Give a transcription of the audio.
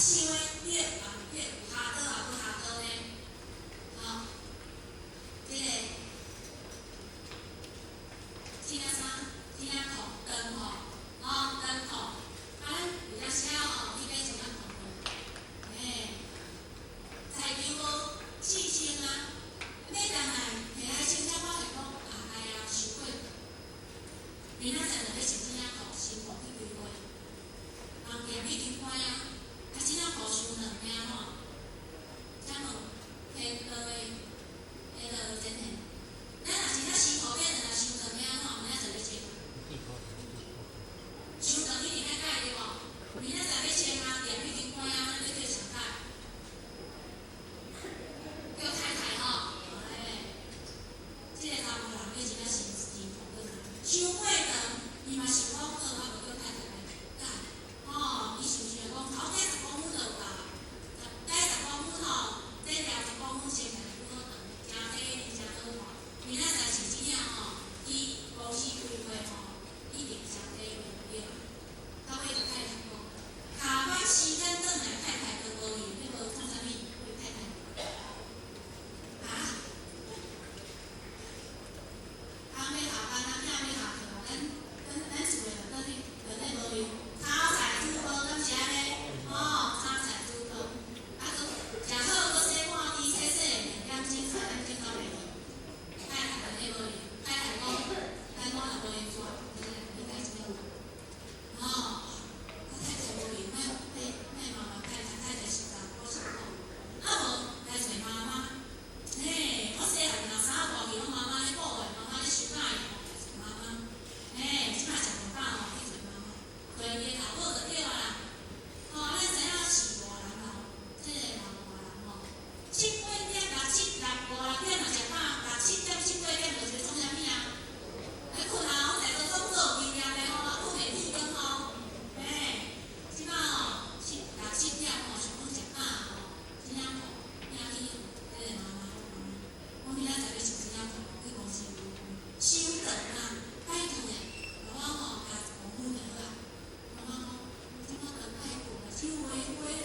想的對啊毋對，有跤倒啊無跤倒呢？吼，這个這啥？這褲長褲，吼長褲，啊，咱有影寫吼，去買一領褲。嘿，材料無4000啊，買轉來摕來穿才發現講啊，哎呀，傷過。明仔載就欲穿這領褲，新褲去開會，人店已經關啊，啊，這領褲傷長爾吼，請問天哥的彼个真嘿，咱若是遐新褲買轉來傷長爾吼，明仔載欲穿？傷長一定愛改對無？明仔載欲穿啊，店已經關啊，咱欲叫誰改？叫太太吼，哎，這个查埔人買一領新新褲轉來，傷過長，伊嘛想講好，啊無叫太太來改，吼，伊想想講，頭家10公分就有夠，改10公分吼，這條10公分穿起來拄好長，誠體面，誠好看。明仔載是真正吼，去公司開會吼，一定誠體面對。到尾就太太講，下班時間轉來，太太都無閒，你無創啥物？為太太。啊？翁欲下班啊，囝欲下課啊，咱厝的就轉去轉咧無閒，炒菜煮飯，敢是按呢？吼，炒菜煮飯，啊，閣食好，閣洗碗機，洗洗2點鐘、3點鐘走袂去。太太就咧無閒，太太講，咱我若無閒做，你來這個。吼，啊太太無閒，莫莫莫麻煩太太，太太實在好辛苦。啊無來揣媽媽，嘿，我細漢若衫大去，攏媽媽咧顧的，媽媽咧收買的，來揣媽媽。嘿，這擺食無飽吼，去揣媽媽，揣伊的頭母就對啊啦。吼，咱知影飼大人吼，這个老大人吼，七八點、六七六五六點嘛食飽，六七點、七八點就是創啥物啊？咧睏啊，攏在做總做有經驗的吼，睏會天光吼。嘿，這擺吼七六七點吼，想講食飽吼，真正吼，囝去彼个媽媽講媽媽，我明仔載欲穿這領褲去公司開會，傷長啊，拜託咧，予我吼加10公分就好啊。媽媽講，這擺長太久啊，手會會咧。